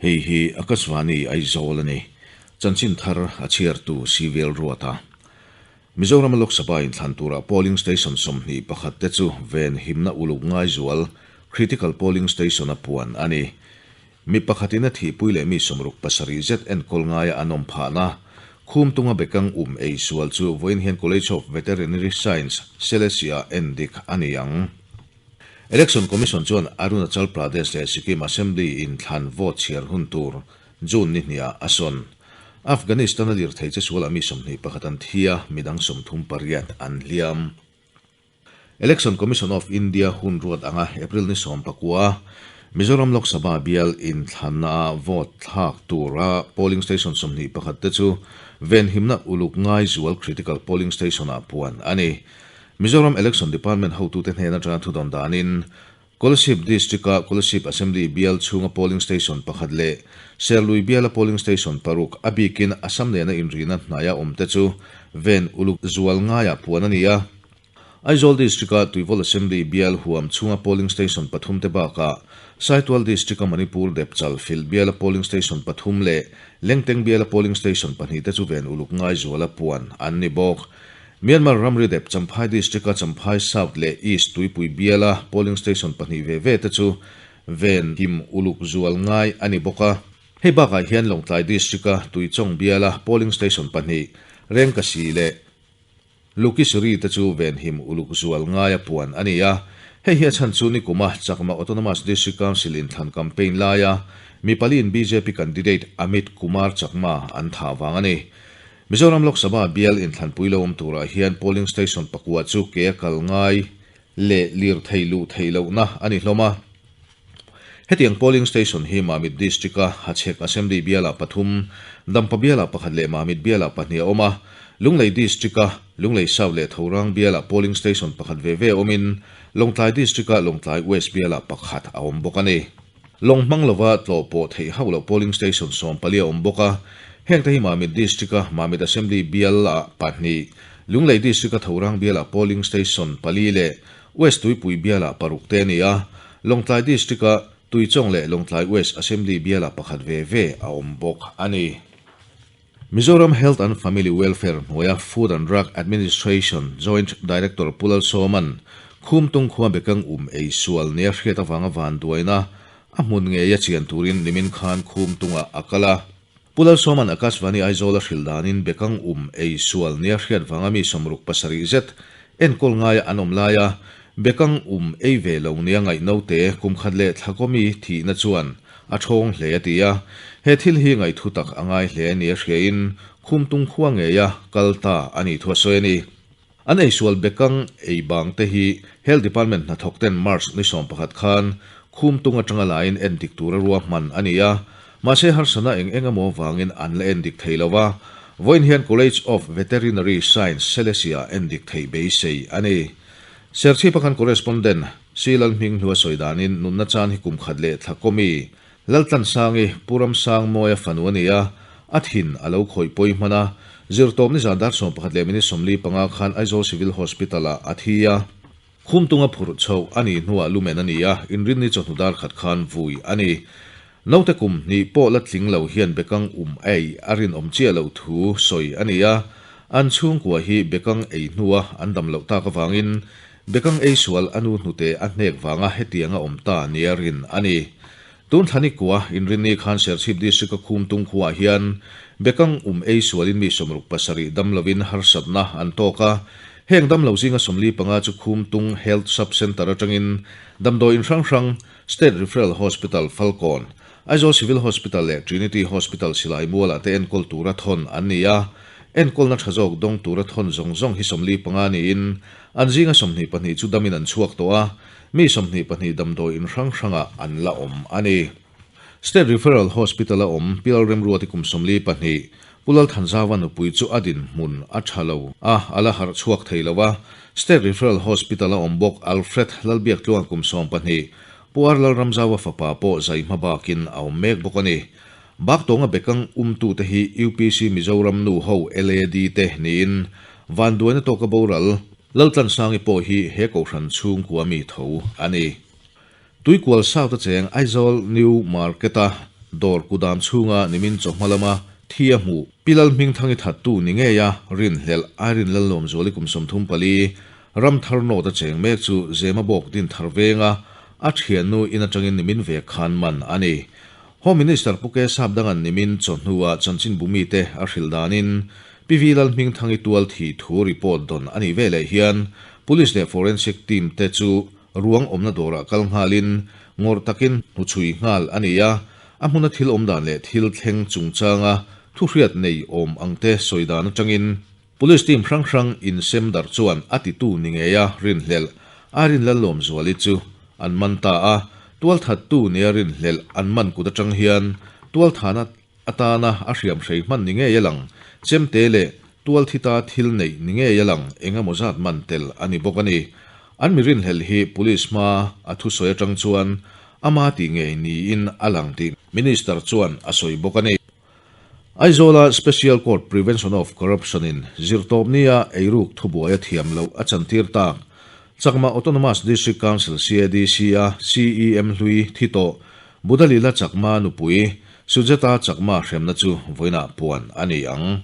Hei hi Akashvani Aizawl a ni. Chanchin thar a chhiartu Civil Ruata. Mizoram a Lok Sabha inthlan turah polling station 21 te chu ven himna uluk ngai zual critical polling station a puan a ni. Mi pakhatin a thihpui leh mi 67 zet enkawl ngaia an awm phahna Khumtunga bekang um ei sual chu vawiin hian College of Veterinary Science, Selesih-ah endik a ni ang. Election Commission chuan Arunachal Pradesh leh Sikkim Assembly inthlan vote chhiar hun tur June ni hniah a sawn. Afghanistan-a lirthei che sualah mi 21 an thi a, midang 38 an hliam. Election Commission of India hun ruat anga April ni 19 Mizoram Lok Sabha bial inthlanna vote thlak tura polling station 21 te chu venhimna uluk ngai zual critical polling station-ah puan a ni. Mizoram Election Department hotute hnen atanga thudawn danin Kolasib District-a Kolasib Assembly bial chhunga polling station pakhat leh Serlui biala polling station paruk a bikin Assam nena inrihna hnaia awmte chu ven uluk zual ngaiah puan a ni a. Aizawl District-a Tuivawl Assembly bial huam chhunga polling station pathum te bakah Saitual District-a Manipur Depchal Fil biala polling station pathum leh Lengteng biala polling station pahnih te chu ven uluk ngai zuala puan an ni bawk. Myanmar ramri dep Champhai District-a Champhai South leh East tuipui biala polling station pahnih ve ve te chu ven him uluk zual ngai a ni bawk a. Hei bakah hian Lawngtlai District-a Tuichawng biala polling station pahnih, Rengkasi leh Lukisuri te chu ven him uluk zual ngai a puan a ni a. Hei hi a chhan chu nikuma Chakma Autonomous District Council inthlan campaign laia mi paliin bjp candidate Amit Kumar Chakma an thah vang a ni. Mizoram Lok Sabha bial inthlanpui lo awm turah hian polling station pakua chu ke a kal ngai leh lirthei luh theih lohna a ni hlawm a. Hetiang polling station hi Mamit District-a Hachhek Assembly bialah pathum, Dampa bialah pakhat leh Mamit bialah pahnih a awm a. Lunglei District-a Lunglei South leh Thorang bialah polling station pakhat ve ve awmin Lawngtlai District-a Lawngtlai West bialah pakhat a awm bawk a ni. Lawng hmang lova tlawh pawh theih hauh loh polling station 14 a awm bawk a, hengte hi Mamit District-a Mamit Assembly bial-ah pahnih, Lunglei District-a Thorang bial-ah polling station pali leh West Tuipui bial-ah paruk te a ni a, Lawngtlai District-a Tuichawng leh Lawngtlai West Assembly bial-ah pakhat ve ve a awm bawk a ni. Mizoram Health and Family Welfare hnuaia Food and Drug Administration Joint Director Pu Lalsawma'n Khumtung khua bekang um ei sual nia hriat avanga vanduaina a hmun ngei a chian turin nimin khan Khumtungah a kal a. Pu Lalsawma'n Akashvani Aizawl a hrilh danin bekang um ei sual nia hriat vanga mi 67 zet enkawl ngaia an awm laia bekang um ei ve lo nia ngaih naute kum khat leh thla kawmi thihna chuan a thawng hle a ti a. He thil hi ngaihthu tak a ngai hle nia hriain Khumtung khua ngeia kal ta a nih thu a sawi a ni. An eisual bekang ei bang te hi Health Department hnathawk ten March ni 11 khan Khumtung atanga laiin endik tura ruahman a ni a, mahse harsana eng eng emaw vangin an la endik thei lo a, vawiin hian College of Veterinary Science Selesih-ah endik theih beisei a ni. Serchhip akhan Correspondent Si Lalhming hlua sawi danin nunna chan hi kum khat leh thla kawmi Laltlansangi, Pu Ramsangmawia fanu a ni a, a thin a lo khawih pawi hman a, zirtawp nizan dar 11 leh minute 45 khan Aizawl Civil Hospital-ah a thi a. Khumtunga phurh chhoh a nih hnuah lumen a ni a, inrinni chawhnu dar khat khan vui a ni. Naute kum hnih pawh la tling lo hian bekang um ei a rinawm chiah loh thu sawi a ni a, an chhungkua hi bekang ei hnua an dam loh tak avangin Bekang ei sual a nu hnute a hnek vanga hetiang a awm ta nia rin a ni. Tun thla nikua inrinni khan Serchhip District-a Khumtung khuaah hian bekang um ei sualin mi 67 dam lovin harsatna an tawk a. Heng dam lo zinga 45 chu Khumtung Health Sub Centre atangin damdawi in hrang hrang, State Referral Hospital, Falkawn, Aizawl Civil Hospital leh Trinity Hospital silai mualah te enkawl tura thawn an ni a. Enkawlna tha zawk dawng tura thawn zawng zawng hi 45 niin an zinga 22 chu damin an chhuak tawh a, mi 22 damdawi in hrang hrangah an la awm a ni. State Referral Hospital-a awm Pial Remruati kum 42, Pu Lalthanzawa nupui chu a dinhmun a tha lo a, a la harh chhuak thei lo a. State Referral Hospital-a awm bawk Alfred Lalbiaktluang kum 12, Pu Ar Lalramzawa fapa pawh zai hma bakin a awm mek bawk a ni. Baktawnga bekang umtute hi UPC Mizoram nu ho LAD te niin vanduaina tawka boral Laltlansangi pawh hi he kohhran chhungkua mi tho a ni. Tuikual South a cheng Aizawl New Market-a dawr kudam chhunga nimin chawhma lama thi a hmuh. Pi Lalhmingthangi thattu ni ngeia rinhlelh Irene Lalawmzuali kum 34, Ramthar North a cheng mek chu Zemabawk Dinthar venga a thiannu in atangin nimin ve khan man a ni. Home Minister Pu Ke Sapdanga'n nimin chawhnuah chanchinbu mite a hrilh danin Pi Vi Lalhmingthangi tual thih thu report dawn a nih veleh hian Police leh Forensic team te chu ruang awmna dawrah kal nghalin ngawrh takin hmuchhui nghal a ni a, a hmuna thil awm dan leh thil thleng chungchanga thuhriat nei awm ang te sawi dan atangin Police team hrang hrang insem darh chuan a titu ni ngeia rinhlelh Irene Lallawmzuali chu an man ta a, tualthattu nia rinhlelh an man kut atang hian tualthana atana a hriam hrei hman ni ngei a lang, chemte leh tualthita thil neih ni ngei a lang eng emaw zat man tel a ni bawk a ni. An mi rinhlelh hi Police hma a thusawi atang chuan ama tih ngei niin a lang tih Minister chuan a sawi bawk a ni. Aizawla Special Court Prevention of Corruption in zirtawpnia eiruk thubuai a thiam loh a chantir tak Chakma Autonomous District Council, CADC, a CEM hlui thi tawh Budalila Chakma nupui Sujata Chakma hremna chu vawiinah puan a ni ang.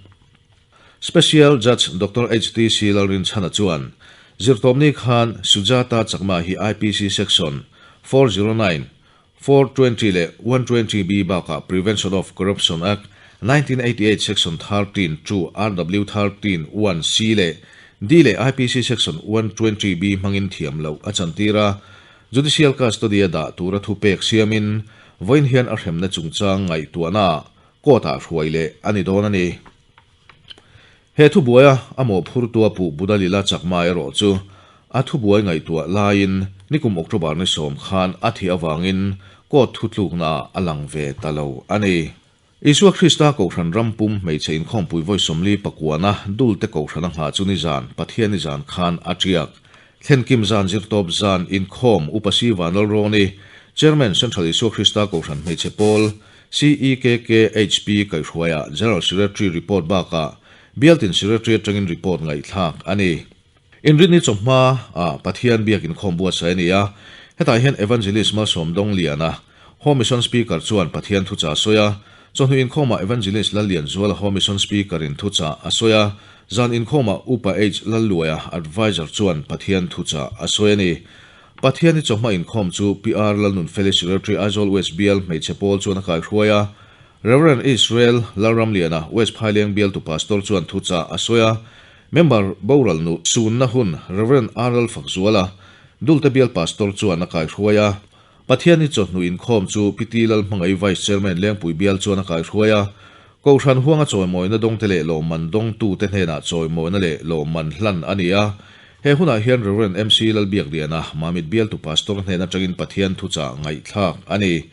Special Judge Doctor HTC Lalrinchhana chuan zirtawpni khan Sujata Chakma hi IPC Section 409, 420 leh 120B bakah Prevention of Corruption Act, 1988 Section 13 to RW 13 1 C leh D leh IPC Section 120B hmangin thiam loh a chantir a, Judicial custody a dah tura thupek siamin vawiin hian a hremna chungchang ngaihtuahnaah court-ah hruai leh a ni dawn a ni. He thubuaia a mawhphurtua Pu Budalila Chakma erawh chu a thubuai ngaihtuah laiin nikum October ni sawm khan a thih avangin court thutluknaah a lang ve ta lo a ni. Isua Krista Kohhran ram pum hmeichhe inkhawmpui vawi 40 pakuana dulte Kohhran a nghah chu nizan, Pathian nizan khan a tiak. Thlenkim zan zirtawp zan inkhawm Upa Si Vanlalrawni, Chairman Central Isua Krista Kohhran Hmeichhe Pawl, CEKKHP kaihhruaia General Secretary report bakah Bialtin Secretary atangin report ngaihthlak a ni. Inrinni chawhma ah Pathian biak inkhawm buatsaih a ni a, hetah hian Evangelist Malsawm Dawngliana, Home Mission Speaker chuan Pathian thuchah a sawi a, chawhnu inkhawmah Evangelist Lallianzuala Home Mission Speaker in thuchah a sawi a, zan inkhawmah Upa H Lalluaia Adviser chuan Pathian thuchah a sawi a ni. Pathiani chawhma inkhawm chu PR Lalnunfeli Secretary Aizawl West Bial hmeichhe pawl chuan a kaihruai a, Rev. Israel Lalramliana West Phaileng bialtu Pastor chuan thuchah a sawi a, Member boral nu sunna hun Rev. R Lalfakzuala Dulte Bial Pastor chuan a kaihruai a, Pathiani chawhnu inkhawm chu Pi Ti Lalhmangaih Vice Chairman Lengpui Bial chuan a kaihruai a, Kohhran huanga chawimawina dawngte leh lawmman dawngtute hnenah chawimawina leh lawmman hlan a ni a. He hunah hian Rev. MC Lalbiakliana, Mamit Bialtu Pastor hnen atangin Pathian thuchah ngaihthlak a ni.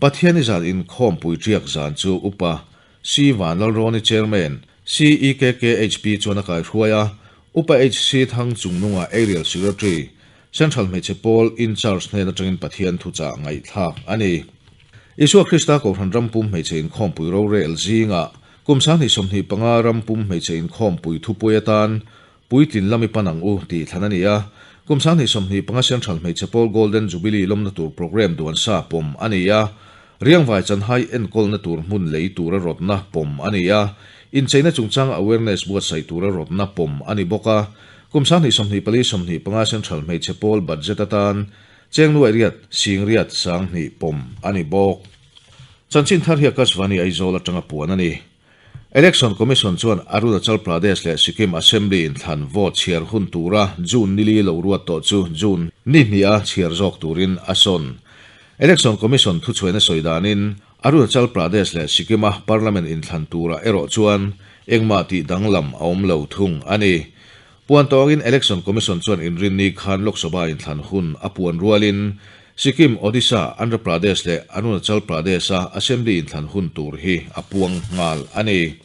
Pathiani zan inkhawmpui tiak zan chu Upa C Vanlalrawni Chairman, CEKKHP chuan a kaihruai a, Upa HC Thangchungnunga Aerial Secretary, Central Hmeichhe Pawl in charge hnen atangin Pathian thuchah ngaihthlak a ni. Isua Krista Kohhran ram pum hmeichhe inkhawmpui rorel zingah kum 2025 ram pum hmeichhe inkhawmpui thupui atan Puitlin lami pan ang u tih thlan a ni a. Kum 2025 Central Hmeichhe Pawl Golden Jubilee lawmna tur programme duan sa pawm a ni a. Riangvai chanhai enkawlna tur hmun lei tura rawtna pawm a ni a. Incheina chungchanga awareness buatsaih tura rawtna pawm a ni bawk a. Kum 2024 25 Central Hmeichhe Pawl budget atan cheng nuaih riat, sing riat, 2000 pawm a ni bawk. Chanchin thar hi Akashvani Aizawl atanga puan a ni. Election Commission chuan Arunachal Pradesh leh Sikkim Assembly inthlan vote chhiar hun tura June nili lo ruat tawh chu June ni hniha chhiar zawk turin a sawn. Election Commission thuchhuaina sawi danin Arunachal Pradesh leh Sikkim-a Parliament inthlan turah erawh chuan engmah tih danglam a awm lo thung a ni. Puan tawngin Election Commission chuan inrinni khan Lok Sabha inthlan hun a puan rualin Sikkim, Odisha, Andhra Pradesh leh Arunachal Pradesh-a Assembly inthlan hun tur hi a puang nghal a ni.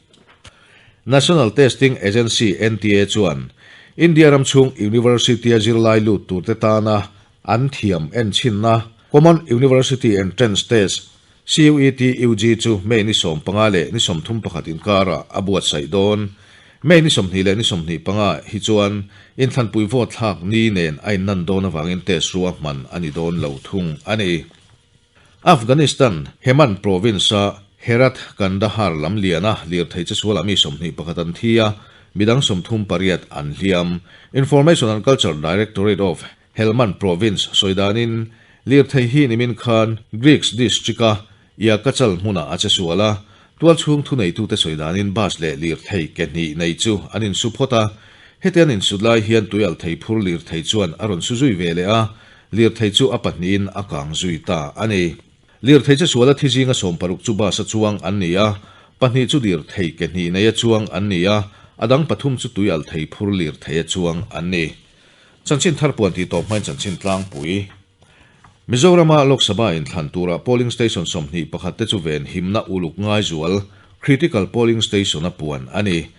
National Testing Agency, NTA, chuan India ram chhung University-a zirlai lut turte tana an thiam enchhinna Common University Entrance Test, CUET UG chu May ni 15 leh ni 31 inkarah a buatsaih dawn. May ni 20 leh ni 25 hi chuan inthlanpui vote thlak ni nen a innan dawn avangin test ruahman a ni dawn lo thung a ni. Afghanistan, Hemand province-a Herat, Kandahar lam liana lirthei chesualah mi 21 an thi a, midang 38 an hliam. Information and Culture Directorate of Helmand province sawi danin lirthei hi nimin khan Greeks district-a Iakachal hmunah a chesual a, tualchhung thuneitute sawi danin bus leh lirthei ke hnih nei chu an insu phawt a, heti an insut lai hian tuialthei phur lirthei chuan a rawn su zui ve leh a, lirthei chu a pahnihin a kang zui ta a ni. Lirthei chesuala thi zinga 60 chu bus a chuang an ni a, pahnih chu lirthei ke hnih neia chuang an ni a, a dang pathum chu tuialthei phur lirthei a chuang an ni. Chanchin thar puan tih tawp hmain chanchin tlangpui. Mizorama Lok Sabha inthlan turah polling station 21 te chu ven himna uluk ngai zual, critical polling station a puan a ni.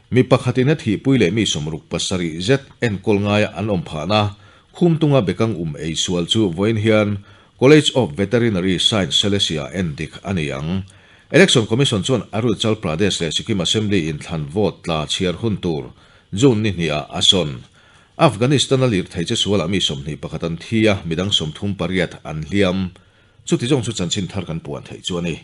Mi pakhatin a thihpui leh mi 67 zet enkawl ngaia an awm phahna, Khumtunga bekang um ei sual chu vawiin hian College of Veterinary Science Selesih-ah endik a ni ang. Election Commission chuan Arunachal Pradesh leh Sikkim Assembly inthlan vote tla chhiar hun tur June ni hnihah a sawn. Afghanistan-a lirthei che sualah mi 21 an thi a, midang 38 an hliam. Chuti zawng chu chanchin thar kan puan theih chu a ni.